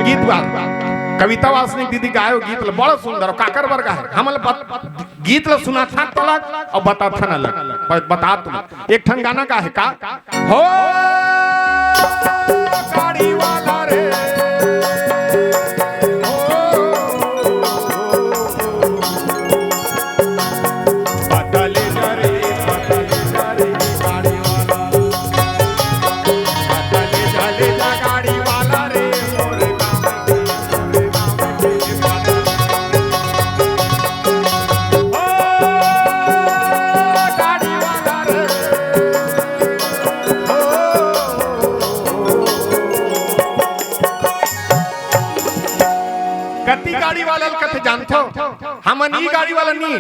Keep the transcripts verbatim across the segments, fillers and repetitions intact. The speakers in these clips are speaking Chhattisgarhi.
गीत गा, कविता वासनिक दीदी गायो गीत ल, बड़ा सुंदर, काकर बर गाहे। हमन ल बत-, गीत ल सुनाथन अलग अउ बताथन अलग। ब-, बता तुम, एक ठन गाना गाहे का? हो गाड़ी वाला रे, हो पता ले जा रे, पता ले जा रे, गाड़ी वाला। पता ले जा, ले जा गाड़ी वाला रे, मोरे गाँव के, मोरे गाँव के पता। ओ गाड़ी वाला रे, ओ। कति गाड़ी वाला ल कथे जानथो? हमन ई गाड़ी वाला नी,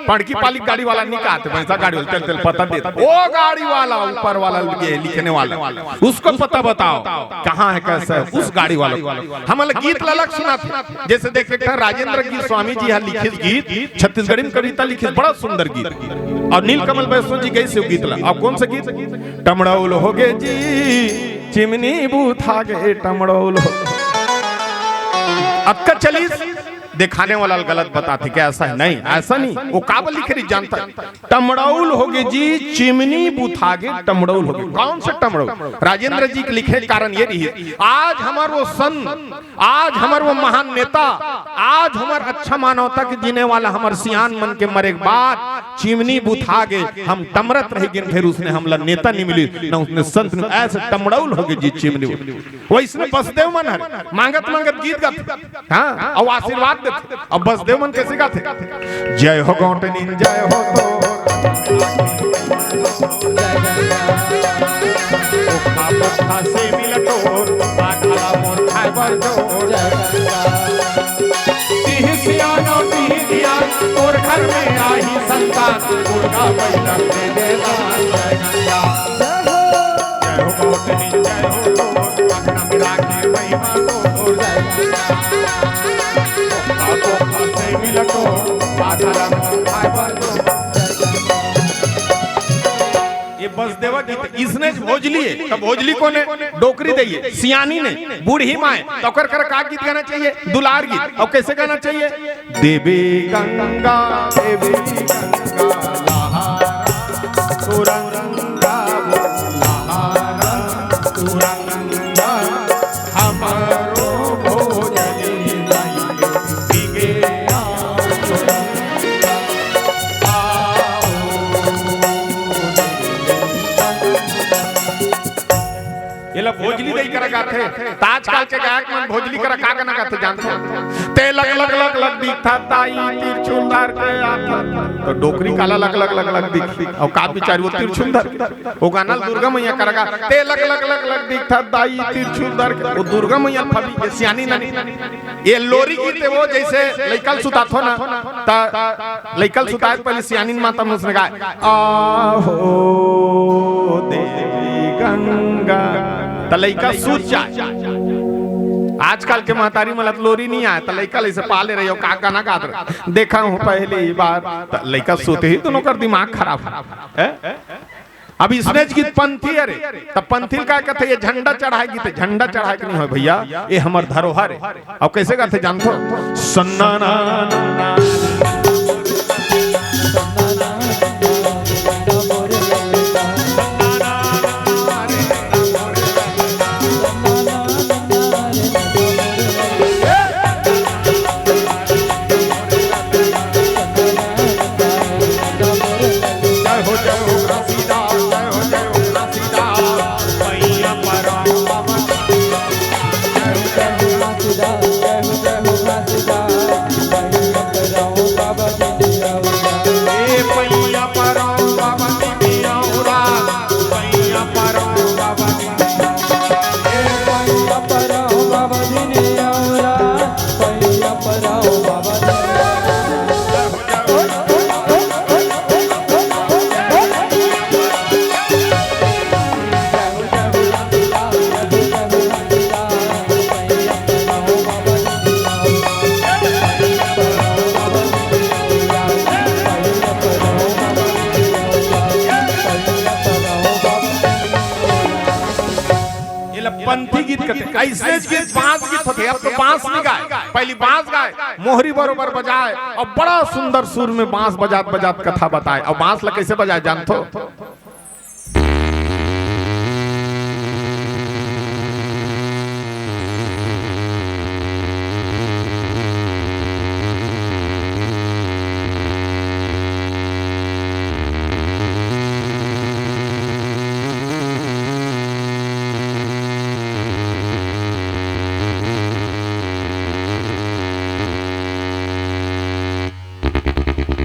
पड़की पाली गाड़ी वाला नी कहत, वैसा गाड़ी वाला, तेल, तेल पता देत। ओ गाड़ी वाला, ऊपर वाला लिखे-, लिखने वाला, उसको पता बताओ, कहाँ है, कैसा है, उस गाड़ी वाला को। हमन ल गीत ल अलग सुनाथे। जैसे देख, एक ठन राजेंद्र गीत स्वामी जी ह लिखिस गीत, छत्तीसगढ़ी में कविता लिखिस, बड़ा सुंदर गीत। अउ नीलकमल वैष्णव जी गइस ओ गीत ला। अउ कौन सा गीत? टमड़ौल होगे जी, चिमनी बुता गे टमड़ौल हो। अतका चलिस, देखाने वाला गलत बताथे, क्या ऐसा है? नहीं, ऐसा नहीं। ओ काबर लिखे रहिस जानथस? टमड़ौल होगे जी, चिमनी बुता गे टमड़ौल होगे। कौन से टमड़ौल? राजेंद्र जी के लिखे के कारण ये रहिस, आज हमर ओ संत, आज हमर ओ महान नेता, आज हमर अच्छा मानवता के जीने वाला हमर सियान मन के मरे के बाद चिमनी बुता गे, हम टमरत रहि गेन, फेर उसने हमला नेता नी मिलिस, न उसने संत नी, ऐसे टमड़ौल होगे जी चिमनी। वैसने बसदेव मन हर मांगत मांगत गीत गाथे, हाँ, अउ आशीर्वाद देथे। अब बसदेव मन कैसे गाथे? जय हो गौंटनी, जय हो तो। ओखा पोखा से मिल टोर, आखला मोर खाए बर जोर। तिही सियानो, तिही गियान, तोर घर में आही संतान, दुर्गा मैया दे दे दान। जय हो गौतमी, जय हो गौर, अखना मिला के महिमा को बोल। आंखों से मिलको, आधारम भाई बंधु। ये बसदेवा गीत इसने भोजली है, त भोजली कोने? डोकरी दे ये, सियानी नहीं, बूढ़ी माय, त ओकर कर का गीत गाना चाहिए? दुलार गीत। अउ कैसे गाना चाहिए? देवी गंगा, देवी गंगा, लहरा, तुरंगा, लहरा, तुरंगा, हमारो भोजली लाइए, दिगे आओ तुरंगा, आओ। एला भोजली दई करा गाथे। त आजकल के गायक मन भोजली करा का गाना गाथे जानथो? ते लग लग लग लग दिखथा ताई, तिरछुल धर के आथा। त डोकरी काला लग लग लग लग दिखही? अउ का बिचारी ओ तिरछुल धर के? ओ गाना ल दुर्गा मैया करा गा। ते लग लग लग लग दिखथा ताई, तिरछुल धर के। ओ दुर्गा मैया फबी, ये सियानी ननी। ये लोरी गीत हे वो, जैसे लइका ल सुताथो ना, त लइका ल सुताए के पहले सियानी माता मन उसने गाए, आहो देवी गंगा, त लइका सूत जाए। आजकल के महतारी मन ल त लोरी नहीं आए, त लइका ल ऐसे पाले रहियो, का गाना गात रहे, देखा हूँ पहली बार, त लइका सूते ही दोनों कर दिमाग खराब है। अब इसने गीत पंथी अरे, त पंथी ल का कथे? ये झंडा चढ़ाए गीत हे, झंडा चढ़ाए के नहीं होय भैया, ये हमर धरोहर हे। अब कैसे गाथे जानथो? सन्ना ना ना ना। जय हो, जय हो घासीदास, जय हो, जय हो घासीदास, मैया परावा। जय हो, जय हो घासीदास, जय हो, जय हो घासीदास, मैया परावा। कथे, अइसने गीत बांस गीत होथे। अब तो बांस नइ गाय, पहिली बांस गाय, मोहरी बरोबर बजाय अउ बड़ा सुंदर सुर में बांस बजात बजात कथा बताय। अउ बांस ला कइसे बजाय जानथो?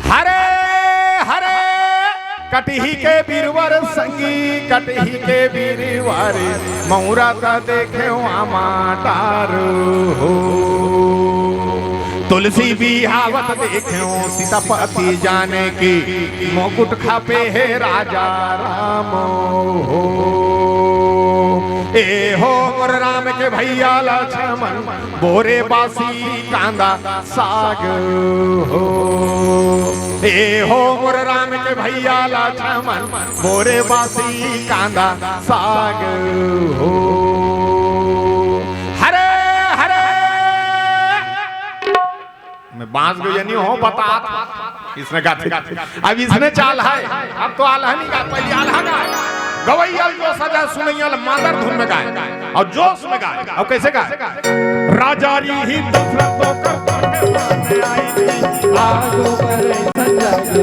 हरे हरे कटही के बिरवर संगी, कटही के बिरवर, मउरा त देखेंव आमा डार हो। तुलसी बिहावत देखेंव सीतापति जानकी, मुकुट खापे हे राजा राम हो। ए हो मोर राम के भइया लक्ष्मण, बोरे बासी कांदा साग हो। ए हो मोर राम के भइया लक्ष्मण, बोरे बासी कांदा साग हो। हरे हरे। मैं बांस गवइया नइ हों, बतात। अइसने गाथे। अब अइसने चाल हे। अब तो आल्हा नइ गाय, पहिली आल्हा गाय। गवइया ल जोश आ जाय, सुनइया ल मादर धुन में गाय अउ जोश में गाय। अउ कइसे गाय? राजा री ही दशरथ होकर आगो करे संजागे,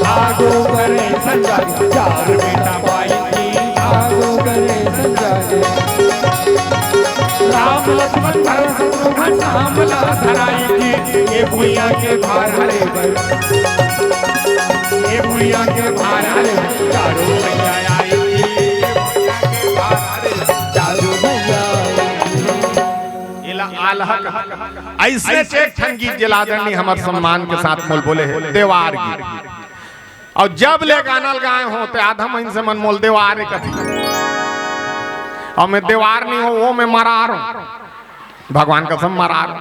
आगो करे संजागे, चार बेटा पाई थी, आगो करे संजागे। राम लक्ष्मण भरत शत्रुघ्न नाम ला धराई थी, ये भुइयां के भार हरे बर, ये भुइयां के भार हरे बर, चारों भैया आई थी, ये भुइयां के भार हरे बर, चारों भैया आई थी। एला आल्हा कथे। अइसने एक ठन गीत जेला आदरणीय हमर सम्मान के साथ मोल बोले हे, देवार गीत। अउ जब ले गाना ल गाय हों, ते आधा मइनसे मन मोल देवार कथे। अउ मैं देवार नइ हों, ओ मैं मरार हों। भगवान कसम मरार हों।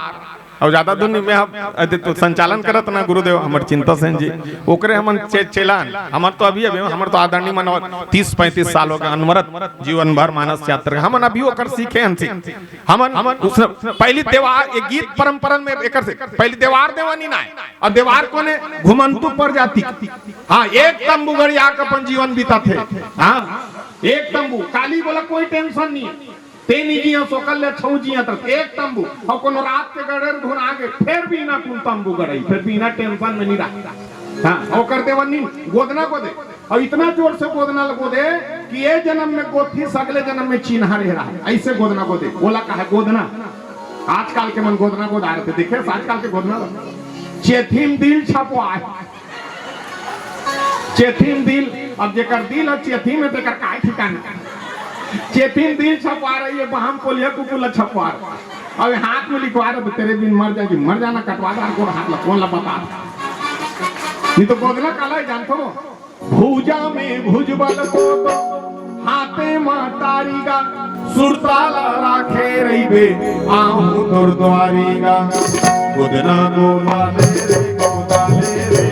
अउ जादा दूर नइ, मैं अब, अदे तो संचालन करत ना गुरुदेव, हमर चिंता सेन जी, ओकरे हमन चे-, चेला अन। हमर तो अभी, अभी, हमर तो आदरणीय मन अउ तीस पैंतीस साल होगे अनवरत जीवन भर मानस यात्रा। हमन अभी ओकर सीखे हन सीख। हमन, हमन उस पहिली देवार, ये गीत परंपरा में एकर से पहिली देवार देवानी ना हे। अउ देवार कोन हे? घुमंतू परजाति। हाँ, एक तंबू गड़िया के अपन जीवन बिताथे। हाँ, एक तंबू, काली बोला कोई tension नइ हे। तेनी जिया सोकल ले छऊ जिया तक एक तंबू। अउ कोनो रात के गड़ेर धुन आगे, फेर बिना कुन तंबू गड़ई, फेर बिना tension में नइ रहा। हाँ, ओकर देवानी गोदना गोदे। अउ इतना जोर से गोदना ल गोदे कि ए जनम में गोदथी, अगले जनम में चिन्हा रहे रहा। अइसे गोदना गोदे, ओला कहे गोदना। आजकल के मन गोदना गोदा रथे, देखे आजकल के गोदना ल। चेथी म दिल छपवाय, चेथी म दिल, अब जेकर दिल हे चेथी में, तेकर काय ठिकाना। चेथी म दिल छपवा रही हे, बाहम कोलिया कुकुर ल छपवा रही। अब हाथ में लिखवा रहे, तेरे बिन मर जाएगी, मर जाना, कटवा डार को हाथ ल, कोन ल बता। नइ तो गोदना काला हे जानथो? भुजा में भुजबल को तो हाथे म तारी गा, सुरता ल राखे रहिबे, आहूं तोर दुवारी गा। गोदना गोदाले रे, गोदाले रे,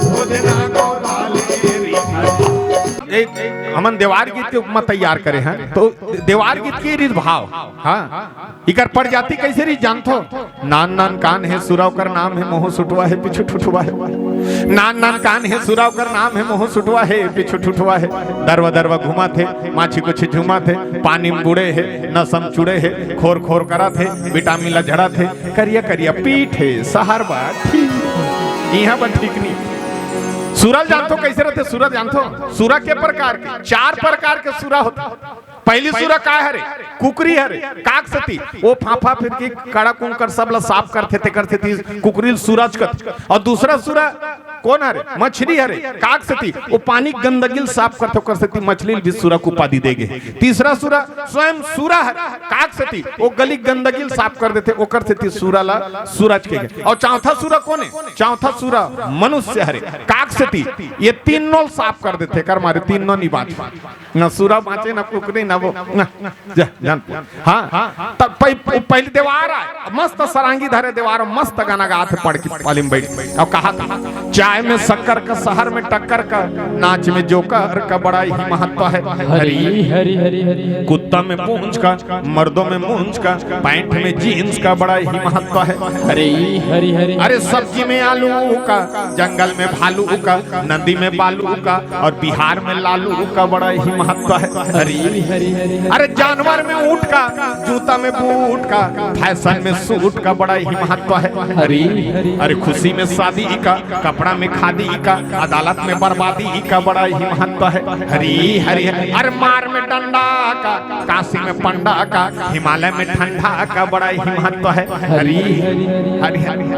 गोदना गोदाले रे। ए, हमन देवार गीत के उपमा तैयार करे हन, तो देवार गीत के रीत भाव, हाँ, इकर परजाति कइसे रही जानथो? नान नान कान हे सुरा ओकर नाम हे, मोह सुटवा हे, पीछू ठुठवा हे। नान नान कान हे सुरा ओकर नाम हे, मोह सुटवा हे, पीछू ठुठवा हे। दरवा दरवा घुमाथे, माछी कुछ झुमाथे, पानी म बुड़े हे, नसम चुड़े हे, खोर खोर कराथे, विटामिन ला झड़ाथे, करिया करिया पीठ हे, सहर बा ठीक, इहाँ बा ठीक नइ। सुरा ल जानथो कइसे रथे? सुरा ल जानथो? सुरा के प्रकार के, चार प्रकार के सुरा होथे। पहिली सुरा काय हरे? कुकरी हरे। काक सेती ओ फाफा फिरकी, कड़ा कुंकर सब ल साफ करथे, तेकर सेती कुकरी ल सुरा कथे। अउ दूसरा सुरा कोन हरे? मछली हरे। काक सेती ओ पानी गंदगी ल साफ करथे, ओकर सेती मछली ल भी सुरा के उपाधि दे गे। तीसरा सुरा स्वयं सुरा हरे। काक सेती ओ गली गंदगी ल साफ कर देथे, ओकर सेती सुरा ल सुरा के गे। अउ चौथा सुरा कोन हे? चौथा सुरा मनुष्य हरे। काक सेती ये तीनों ल साफ कर देथे, एकर मारे तीनों नइ बाँचे। न सुरा बाँचे, न कुकरी, न वो, न, जा, जान। हाँ, त पहि-, पहिली देवार आय, मस्त सरांगी धरे देवार, मस्त गाना गात हे पड़की पाली म बइठ। अउ कहा था, चाय में शक्कर का, शहर में टक्कर का, नाच में जोकर का बड़ा ही महत्व है। हरी, हरी, हरी, हरी, हरी। कुत्ता जूता में पूंछ का, मर्दों में मूंछ का, पैंट में जींस का बड़ा ही महत्व है। हरी हरी हरी। अरे सब्जी में आलू का, जंगल में भालू का, नदी में बालू का और बिहार में लालू का बड़ा ही महत्व है। हरी हरी हरी। अरे जानवर में ऊंट का, जूता में बूट का, फैशन में सूट का बड़ा ही महत्व है। हरी हरी। अरे खुशी में शादी का, कपड़ा में खादी का, अदालत में बर्बादी का बड़ा ही महत्व है। हरी हरी हरी। अरे मार में डंडा का, काशी में पंडा का, हिमालय में ठंडा का बड़ा ही महत्व है। हरी हरी हरी।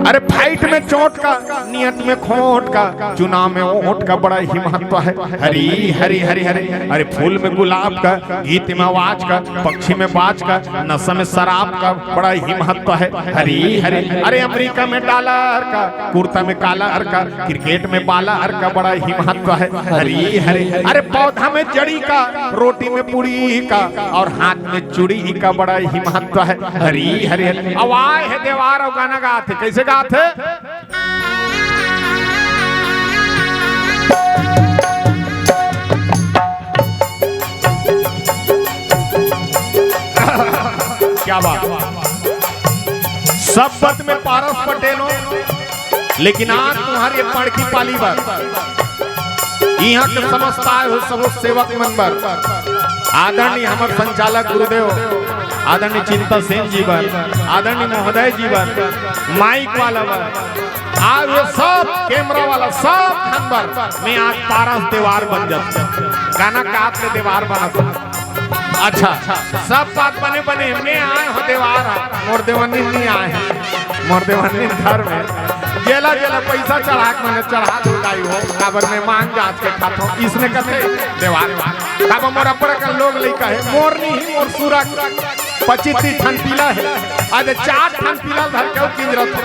अरे फाइट में चोट का, नियत में खोट का, चुनाव में वोट का बड़ा ही महत्व है। हरी हरी हरी हरी। अरे फूल में गुलाब का, गीत में आवाज का, पक्षी में बाज का, नशा में शराब का बड़ा ही महत्व है। हरी हरी। अरे अमेरिका में डॉलर का, कुर्ता में कॉलर का, क्रिकेट में बॉलर का बड़ा ही महत्व है। हरी हरी। अरे पौधा में जड़ी का, रोटी में पूड़ी का और हाथ में चूड़ी का बड़ा ही महत्व है। हरी हरी हरी। अब आए हे देवार अउ गाना गात हे। कैसे गात हे? क्या बात। सब पद में पारस पटेल हो, लेकिन आज तुम्हारे पड़की पाली बर, इहाँ के समस्त आए हो सबो सेवक मन बर, आदरणीय हमर संचालक गुरुदेव, आदरणीय चिंता सेन जी बर, आदरणीय महोदय जी बर, माइक वाला बर, आज वो सब कैमरा वाला सब खन बर मैं आज पारस देवार बन जात, गाना गात ले देवार बनत। अच्छा, सब बात बने बने, मैं आए हो देवार, मोर देवानी नहीं आए, मोर देवानी घर में जेला जेला पैसा चढ़ा के मैंने चढ़ा दो दाई हो, काबर मैं मांग जांच के खात हो, इसने कथे देवार। काबर मोर अब्बड़ अकन लोग लइका हे, मोर नहीं मोर सुरक पच्चीस तीस ठन पीला हे, आज चार ठन पीला धर के किंजरत हो।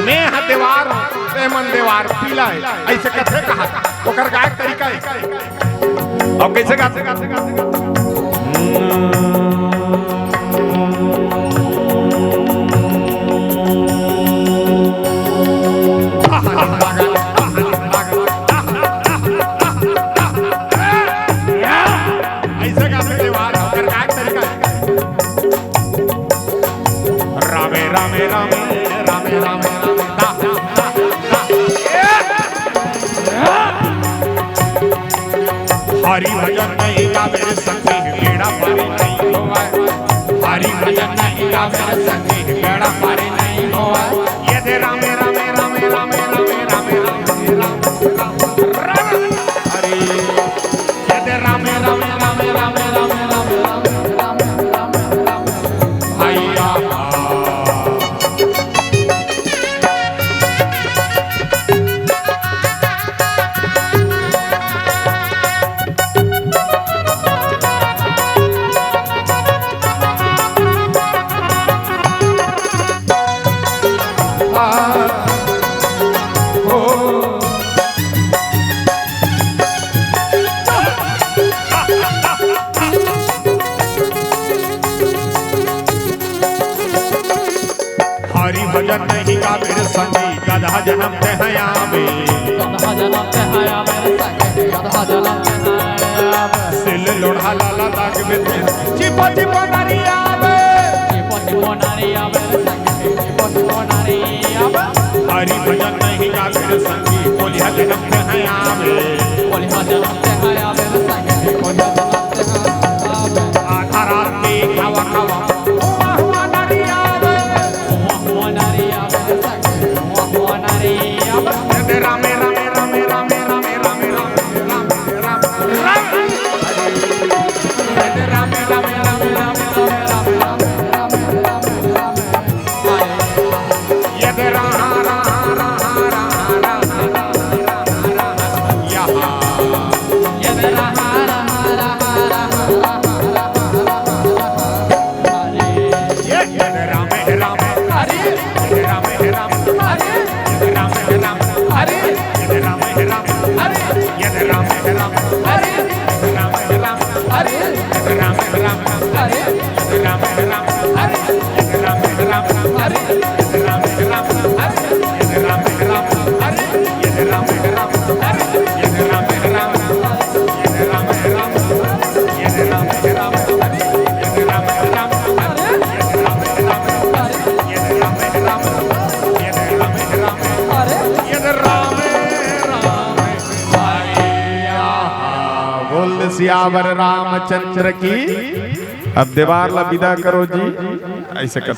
मैं ह देवार हो, ते मन देवार पीला हे, ऐसे कथे कहा, ओकर गायक तरीका हे। अब कैसे गाते? ऐसे गाते त्योहार, ओकर का तरीका है? रामे, रामे, रामे, रामे, रामे, रामे, दा, दा, दा, दा। हरि भजन नहीं गावे रे संगी, बेड़ा पार नहीं होवै। हरि भजन नहीं गावे रे संगी, बेड़ा पार नहीं होवै। ये दे रामे, रामे, रामे, रामे, रामे, रामे, रामे, रामे, रामे, रामे, रामे, रामे। हरि। ये दे रामे, रामे, रामे, रामे, भैया। हरि भजन नहीं गावे रे संगी, गधा जनम ते हया में। गधा जनम ते हया में रे संगी, गधा जनम ते हया में। सिल लोढ़ा लाला दाग में ते, चिपो चिपो नारी आवे। चिपो चिपो नारी आवे रे संगी, चिपो चिपो नारी आवे। हरि भजन नहीं गावे रे संगी, बोलिया जनम ते हया में। बोलिया जनम ते हया में रे संगी, बोलिया जनम ते हया में। आधा रात के खावा खावा, हुआ हुआ नारी आवे। हुआ हुआ नारी आवे रे संगी, हुआ हुआ नारी आवे। रामे, रामे, रामे, रामे, रामे, रामे, रामे, रामे, रामे, रामे। बोल सियावर रामचंद्र की। अब देवार ला विदा करो जी, ऐसे कर।